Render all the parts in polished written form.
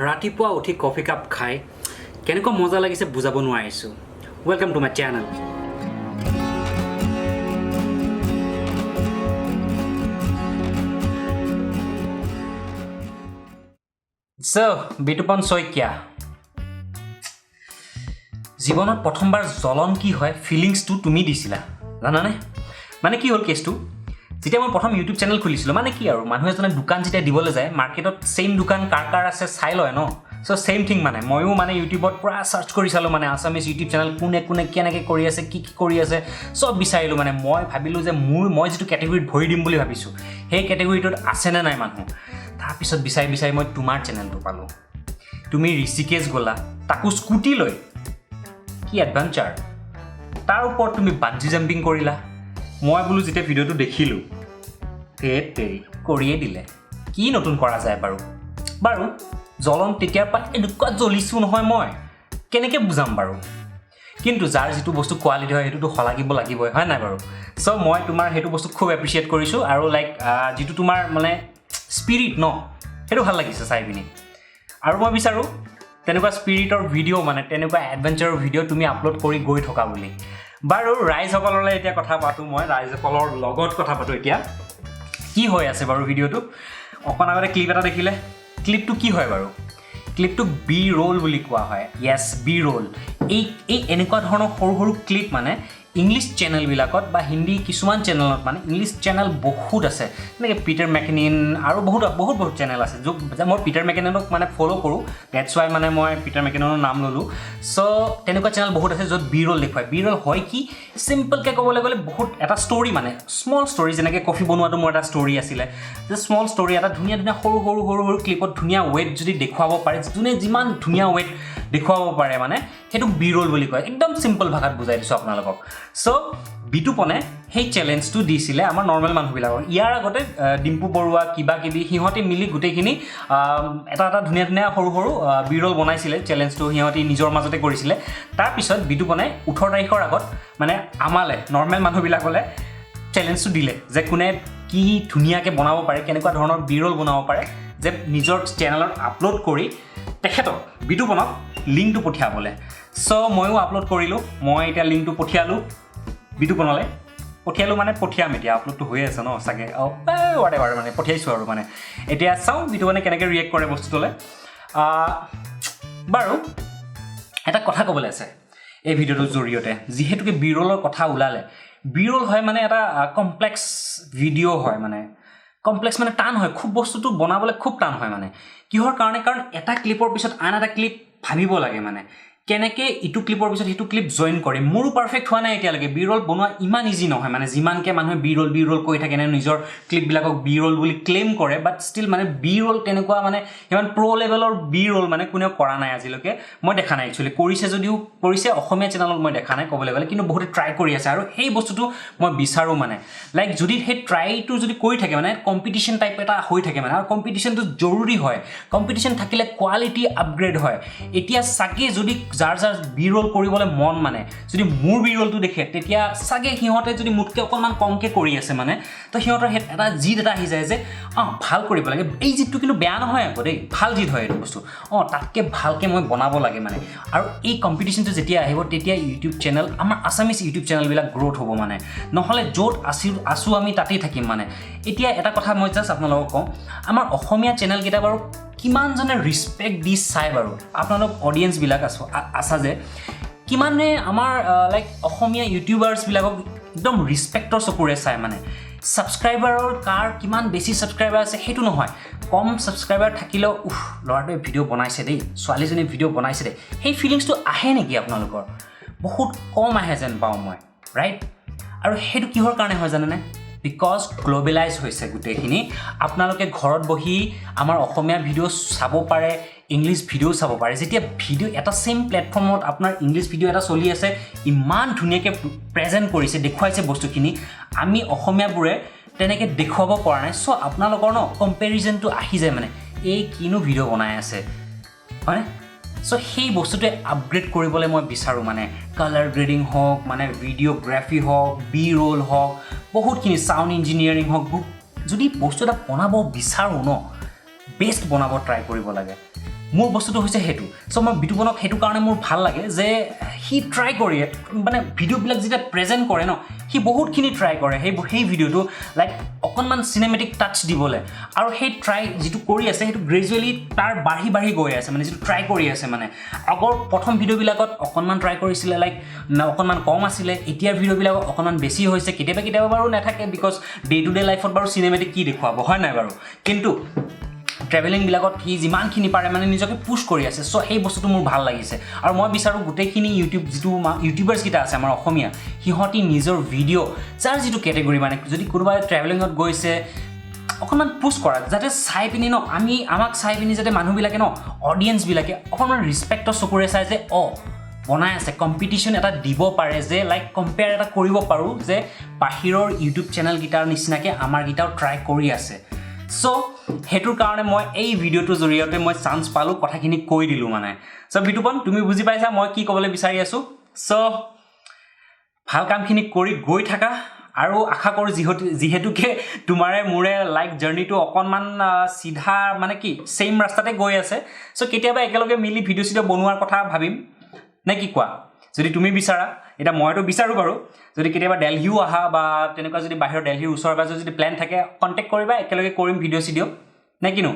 ৰাতিপুৱা উঠি coffee cup খাই কেনেকুৱা মজা লাগিছে বুজাব নোৱাৰিছোঁ। Welcome to my channel. So Bitupan Saikia, জীৱনত প্ৰথমবাৰ জ্বলন কি হয় ফিলিংছটো তুমি দিছিলা, জানানে? মানে কি হ'ল কেছটো, যেতিয়া মই প্ৰথম ইউটিউব চেনেল খুলিছিলোঁ, মানে কি আৰু, মানুহ এজনে দোকান যেতিয়া দিবলৈ যায় মাৰ্কেটত, ছেইম দোকান কাৰ কাৰ আছে চাই লয় ন? চ' ছেইম থিং, মানে ময়ো মানে ইউটিউবত পূৰা চাৰ্চ কৰি চালোঁ, মানে আছামিজ ইউটিউব চেনেল কোনে কোনে কেনেকৈ কৰি আছে, কি কি কৰি আছে, চব বিচাৰিলোঁ। মানে মই ভাবিলোঁ যে মই যিটো কেটেগৰীত ভৰি দিম বুলি ভাবিছোঁ, সেই কেটেগৰীটোত আছেনে নাই মানুহ। তাৰপিছত বিচাৰি বিচাৰি মই তোমাৰ চেনেলটো পালোঁ। তুমি ঋষিকেশ গ'লা, তাকো স্কুটি লৈ, কি এডভেঞ্চাৰ! তাৰ ওপৰত তুমি বাঞ্জি জাম্পিং কৰিলা। মই বোলো যেতিয়া ভিডিঅ'টো দেখিলোঁ, ধেত তেৰি, কৰিয়ে দিলে, কি নতুন কৰা যায় বাৰু। বাৰু জ্বলন তেতিয়াৰ পৰা এনেকুৱা জ্বলিছোঁ নহয় মই, কেনেকৈ বুজাম বাৰু। কিন্তু যাৰ যিটো বস্তু কোৱালিটি হয়, সেইটোতো শলাগিব লাগিবই, হয় নাই বাৰু? চ' মই তোমাৰ সেইটো বস্তু খুব এপ্ৰিচিয়েট কৰিছোঁ আৰু লাইক যিটো তোমাৰ মানে স্পিৰিট ন, সেইটো ভাল লাগিছে চাই পিনি। আৰু মই বিচাৰোঁ তেনেকুৱা স্পিৰিটৰ ভিডিঅ', মানে তেনেকুৱা এডভেঞ্চাৰৰ ভিডিঅ' তুমি আপলোড কৰি গৈ থকা বুলি। বাৰু, ৰাইজসকললৈ এতিয়া কথা পাতোঁ, মই ৰাইজসকলৰ লগত কথা পাতোঁ। এতিয়া কি হৈ আছে বাৰু ভিডিঅ'টো? অকণ আগতে ক্লিপ এটা দেখিলে, ক্লিপটো কি হয় বাৰু? ক্লিপটোক বি ৰোল বুলি কোৱা হয়। য়েছ, বি ৰোল। এই এনেকুৱা ধৰণৰ সৰু সৰু ক্লিপ মানে ইংলিছ চেনেলবিলাকত বা হিন্দী কিছুমান চেনেলত, মানে ইংলিছ চেনেল বহুত আছে, যেনেকৈ পিটাৰ মেকেনিন আৰু বহুত বহুত বহুত চেনেল আছে, য'ত মই পিটাৰ মেকেনিনক মানে ফ'ল' কৰোঁ, that's Y মানে মই পিটাৰ মেকেনিনৰ নাম ল'লোঁ। চ' তেনেকুৱা চেনেল বহুত আছে য'ত বি ৰোল দেখুৱায়। বি ৰোল হয় কি, চিম্পলকৈ ক'বলৈ গ'লে বহুত এটা ষ্টৰি, মানে স্মল ষ্টৰি, যেনেকৈ কফি বনোৱাটো মোৰ এটা ষ্টৰি আছিলে, যে স্মল ষ্টৰি এটা ধুনীয়া ধুনীয়া সৰু সৰু সৰু সৰু ক্লিপত ধুনীয়া ৱেত যদি দেখুৱাব পাৰে, যোনে যিমান ধুনীয়া ৱেত দেখুৱাব পাৰে, মানে সেইটোক বি ৰোল বুলি কয়। একদম চিম্পল ভাষাত বুজাই দিছোঁ আপোনালোকক। চ' বিতুপনে সেই চেলেঞ্জটো দিছিলে আমাৰ নৰ্মেল মানুহবিলাকক। ইয়াৰ আগতে ডিম্পু বৰুৱা, কিবা কিবি, সিহঁতে মিলি গোটেইখিনি এটা এটা ধুনীয়া ধুনীয়া সৰু সৰু বি ৰোল বনাইছিলে। চেলেঞ্জটো সিহঁতি নিজৰ মাজতে কৰিছিলে। তাৰপিছত বিতুপনে 18 তাৰিখৰ আগত মানে আমালে, নৰ্মেল মানুহবিলাকলে চেলেঞ্জটো দিলে যে কোনে কি ধুনীয়াকৈ বনাব পাৰে, কেনেকুৱা ধৰণৰ বি ৰোল বনাব পাৰে, যে নিজৰ চেনেলত আপলোড কৰি তেখেতক, বিতুপনক লিংকটো পঠিয়াবলৈ। চ' ময়ো আপলোড কৰিলোঁ। মই এতিয়া লিংকটো পঠিয়ালোঁ বিতুপনলৈ, পঠিয়ালোঁ মানে পঠিয়াম, এতিয়া আপলোডটো হৈয়ে আছে ন চাগে, অঁ, what ever, মানে পঠিয়াইছোঁ আৰু। মানে এতিয়া চাওঁ বিতুপনে কেনেকৈ ৰিয়েক্ট কৰে বস্তুটোলৈ। বাৰু, এটা কথা ক'বলৈ আছে এই ভিডিঅ'টোৰ জৰিয়তে, যিহেতুকে বি ৰোলৰ কথা ওলালে। বি ৰোল হয় মানে এটা কমপ্লেক্স ভিডিঅ' হয়, মানে কমপ্লেক্স মানে টান হয় খুব, বস্তুটো বনাবলৈ খুব টান হয়। মানে কিহৰ কাৰণে? কাৰণ এটা ক্লিপৰ পিছত আন এটা ক্লিপ ভাবিব লাগে, মানে কেনেকৈ ইটো ক্লিপৰ পিছত সিটো ক্লিপ জইন কৰে। মোৰো পাৰফেক্ট হোৱা নাই এতিয়ালৈকে। বি ৰোল বনোৱা ইমান ইজি নহয়, মানে যিমানকৈ মানুহে বি ৰোল বি ৰোল কৰি থাকে নে, নিজৰ ক্লিপবিলাকক বি ৰোল বুলি ক্লেইম কৰে, বাট ষ্টিল মানে বি ৰোল তেনেকুৱা মানে সিমান প্ৰ' লেভেলৰ বি ৰোল মানে কোনেও কৰা নাই আজিলৈকে, মই দেখা নাই। একচুৱেলি কৰিছে যদিও কৰিছে, অসমীয়া চেনেলত মই দেখা নাই ক'বলৈ গ'লে। কিন্তু বহুতে ট্ৰাই কৰি আছে আৰু সেই বস্তুটো মই বিচাৰোঁ। মানে লাইক যদি সেই ট্ৰাইটো যদি কৰি থাকে, মানে কম্পিটিশ্যন টাইপ এটা হৈ থাকে, মানে আৰু কম্পিটিশ্যনটো জৰুৰী হয়। কম্পিটিশ্যন থাকিলে কোৱালিটি আপগ্ৰেড হয়। এতিয়া চাগে যদি যাৰ যাৰ বি ৰোল কৰিবলৈ মন, মানে যদি মোৰ বি ৰোলটো দেখে, তেতিয়া চাগে সিহঁতে যদি মোতকৈ অকণমান কমকৈ কৰি আছে, মানে তো সিহঁতৰ সেই এটা জিদ এটা আহি যায় যে অঁ, ভাল কৰিব লাগে। এই জিদটো কিন্তু বেয়া নহয় আকৌ দেই, ভাল জিদ হয় এইটো বস্তু। অঁ, তাতকৈ ভালকৈ মই বনাব লাগে মানে। আৰু এই কম্পিটিশ্যনটো যেতিয়া আহিব, তেতিয়া ইউটিউব চেনেল, আমাৰ আছামিজ ইউটিউব চেনেলবিলাক গ্ৰ'থ হ'ব। মানে নহ'লে য'ত আছোঁ আমি তাতেই থাকিম। মানে এতিয়া এটা কথা মই জাষ্ট আপোনালোকক কওঁ, আমাৰ অসমীয়া চেনেলকেইটা বাৰু কিমানজনে ৰিচপেক্ট দি চাই বাৰু? আপোনালোক অডিয়েঞ্চবিলাক আছা যে, কিমানে আমাৰ লাইক অসমীয়া ইউটিউবাৰ্ছবিলাকক একদম ৰিচপেক্টৰ চকুৰে চায়? মানে ছাবস্ক্ৰাইবাৰৰ কাৰ কিমান বেছি ছাবস্ক্ৰাইবাৰ আছে সেইটো নহয়, কম ছাবস্ক্ৰাইবাৰ থাকিলেও উফ, ল'ৰাটোৱে ভিডিঅ' বনাইছে দেই, ছোৱালীজনীয়ে ভিডিঅ' বনাইছে দেই, সেই ফিলিংছটো আহে নেকি আপোনালোকৰ? বহুত কম আহে যেন পাওঁ মই, ৰাইট? আৰু সেইটো কিহৰ কাৰণে হয় জানেনে? Because globalise হৈছে গোটেইখিনি। আপোনালোকে ঘৰত বহি আমাৰ অসমীয়া ভিডিঅ' চাব পাৰে, ইংলিছ ভিডিঅ' চাব পাৰে। যেতিয়া ভিডিঅ' এটা ছেইম প্লেটফৰ্মত আপোনাৰ ইংলিছ ভিডিঅ' এটা চলি আছে, ইমান ধুনীয়াকৈ প্ৰেজেণ্ট কৰিছে, দেখুৱাইছে বস্তুখিনি, আমি অসমীয়াবোৰে তেনেকৈ দেখুৱাব পৰা নাই। চ' আপোনালোকৰ ন কম্পেৰিজনটো আহি যায়, মানে এই কিনো ভিডিঅ' বনাই আছে, হয়নে? চ' সেই বস্তুটোৱে আপগ্ৰেড কৰিবলৈ মই বিচাৰোঁ। মানে কালাৰ গ্ৰেডিং হওক, মানে ভিডিঅ'গ্ৰাফী হওক, বি ৰোল হওক, বহুতখিনি চাউণ্ড ইঞ্জিনিয়াৰিং হওক, যদি বস্তু এটা বনাব বিচাৰোঁ ন, বেষ্ট বনাব ট্ৰাই কৰিব লাগে। মোৰ বস্তুটো হৈছে সেইটো। চ' মই বিতুপনক সেইটো কাৰণে মোৰ ভাল লাগে যে সি ট্ৰাই কৰি, মানে ভিডিঅ'বিলাক যেতিয়া প্ৰেজেণ্ট কৰে ন, সি বহুতখিনি ট্ৰাই কৰে সেই ভিডিঅ'টো লাইক অকণমান চিনেমেটিক টাচ দিবলৈ। আৰু সেই ট্ৰাই যিটো কৰি আছে, সেইটো গ্ৰেজুৱেলি তাৰ বাঢ়ি বাঢ়ি গৈ আছে। মানে যিটো ট্ৰাই কৰি আছে, মানে আগৰ প্ৰথম ভিডিঅ'বিলাকত অকণমান ট্ৰাই কৰিছিলে, লাইক অকণমান কম আছিলে। এতিয়াৰ ভিডিঅ'বিলাকত অকণমান বেছি হৈছে। কেতিয়াবা কেতিয়াবা বাৰু নাথাকে, because day to day লাইফত বাৰু চিনেমেটিক কি দেখুৱাব, হয় নাই বাৰু? কিন্তু ট্ৰেভেলিংবিলাকত সি যিমানখিনি পাৰে মানে নিজকে পুছ কৰি আছে। চ' সেই বস্তুটো মোৰ ভাল লাগিছে আৰু মই বিচাৰোঁ গোটেইখিনি ইউটিউব যিটো ইউটিউবাৰ্ছকেইটা আছে আমাৰ অসমীয়া, সিহঁতি নিজৰ ভিডিঅ' যাৰ যিটো কেটেগৰী, মানে যদি কোনোবাই ট্ৰেভেলিঙত গৈছে, অকণমান পুছ কৰা, যাতে চাই পিনি ন আমি আমাক চাই পিনি যাতে মানুহবিলাকে ন, অডিয়েঞ্চবিলাকে অকণমান ৰেচপেক্টৰ চকুৰে চাই যে অঁ, বনাই আছে, কম্পিটিশ্যন এটা দিব পাৰে যে লাইক কম্পেয়াৰ এটা কৰিব পাৰোঁ যে বাহিৰৰ ইউটিউব চেনেলকেইটাৰ নিচিনাকৈ আমাৰকেইটাও ট্ৰাই কৰি আছে। চ' সেইটোৰ কাৰণে মই এই ভিডিঅ'টোৰ জৰিয়তে মই চান্স পালোঁ, কথাখিনি কৈ দিলোঁ মানে। চ' বিতুপন, তুমি বুজি পাইছা মই কি ক'বলৈ বিচাৰি আছোঁ। চ' ভাল কামখিনি কৰি গৈ থাকা আৰু আশা কৰোঁ যিহেতুকে তোমাৰে মোৰে লাইক জাৰ্ণিটো অকণমান চিধা, মানে কি, ছেইম ৰাস্তাতে গৈ আছে, চ' কেতিয়াবা একেলগে মিলি ভিডিঅ' চিডিঅ' বনোৱাৰ কথা ভাবিম, নে কি কোৱা? যদি তুমি বিচাৰা, এতিয়া মইতো বিচাৰোঁ বাৰু। যদি কেতিয়াবা দেলহিও আহা বা তেনেকুৱা যদি বাহিৰৰ দেলহিৰ ওচৰে পাজৰে যদি প্লেন থাকে, কণ্টেক্ট কৰিবা, একেলগে কৰিম ভিডিঅ' চিডিঅ', নে কিনো?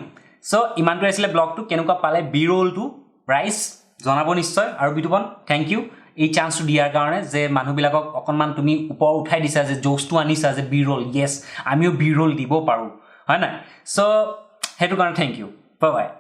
চ' ইমানটোৱে আছিলে ব্লগটো। কেনেকুৱা পালে বি ৰোলটো ৰাইজ জনাব নিশ্চয়। আৰু বিতুপন, thank U এই চান্সটো দিয়াৰ কাৰণে যে মানুহবিলাকক অকণমান তুমি ওপৰ উঠাই দিছা, যে জ'চটো আনিছা যে বি ৰোল, য়েছ, আমিও বি ৰোল দিব পাৰোঁ, হয় নাই? চ' সেইটো কাৰণে thank U, bye bye.